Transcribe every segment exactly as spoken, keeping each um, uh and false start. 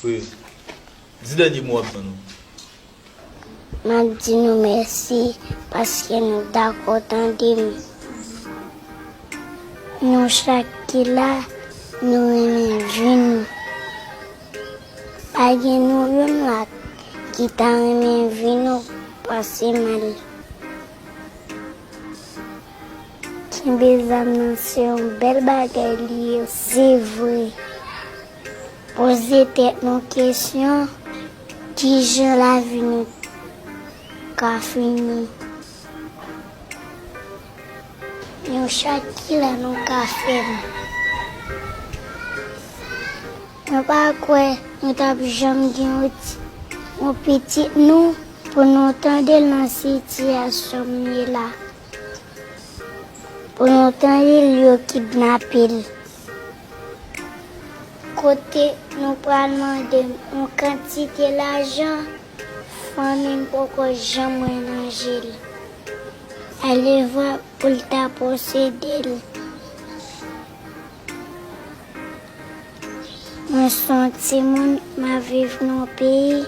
Wi. Di dènye mo w ap ban nou. M ap di nou mèsi paske nou dakò tande m. Nou chak ki la, nou renmen vi nou. Pa gen nou youn la ki ta renmen vi nou pase mal. Kenbe zam nan se yon bèl bagay li ye, se vre. Poze tèt nou kesyon, kijan lavi nou ka fini? Nou chak ki la nou ka fè l. Mwen pa kwè nou t ap janm gen yon ti, yon pitit nou pou nou tande l nan sitiyasyon m ye la. Pou nou tande l yo kidnape l. Kote nou pral mande m yon kantite lajan, fanmi m poko janm wè nan je l. Alevwa pou l ta posede l. Mwen se yon timoun, m ap viv nan yon peyi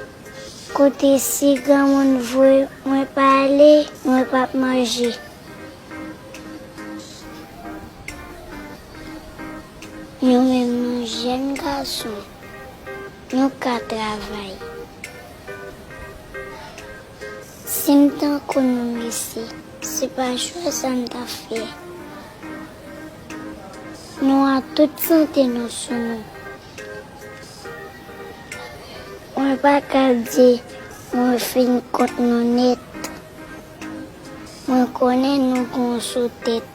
kote si granmoun voye mwen pa ale, mwen p ap manje. Nou menm nou jèn gason, nou ka travay. Si m tankou nou mesye, se pa chwa sa m ta fè. Nou a tout sante nou sou nou. Mwen pa ka di mwen fin kont nou nèt. Mwen konnen nou gon sou tèt.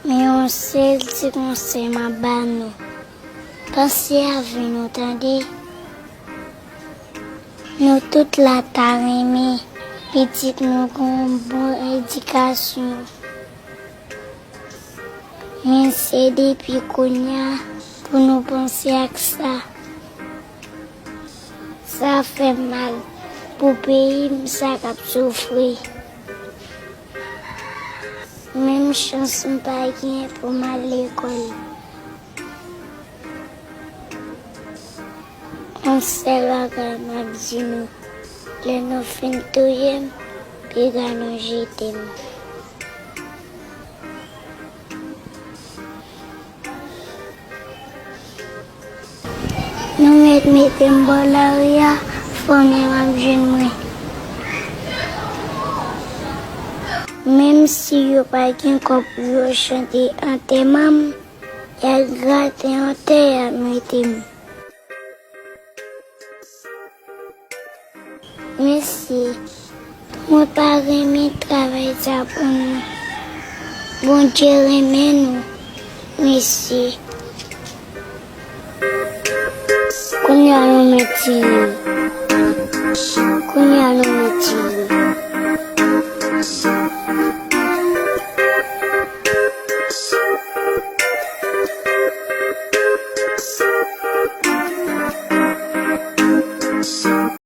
Men yon sèl ti konsèy m ap ba nou. Panse a vi nou, tande. Nou tout la ta renmen pitit nou gon bon edikasyon. Men se depi kounye a pou nou panse ak sa. Sa fè m mal pou peyi m sa k ap soufri. Menm chans m pa gen pou m al lekòl. Yon sèl bagay m ap di nou, lè nou fin touye m, piga nou jete m. Nou mèt mete m bò lari a, fanmi m ap jwenn mwen. Menm si yo pa gen kòb pou yo chante antèman m, y a grate yon tè y a mete m. Mesye, mwen pa renmen travay sa pou nou. Bondye renmen nou, mesye. Kounye a nou mèt tiye m. Kounye a nou mèt tiye m.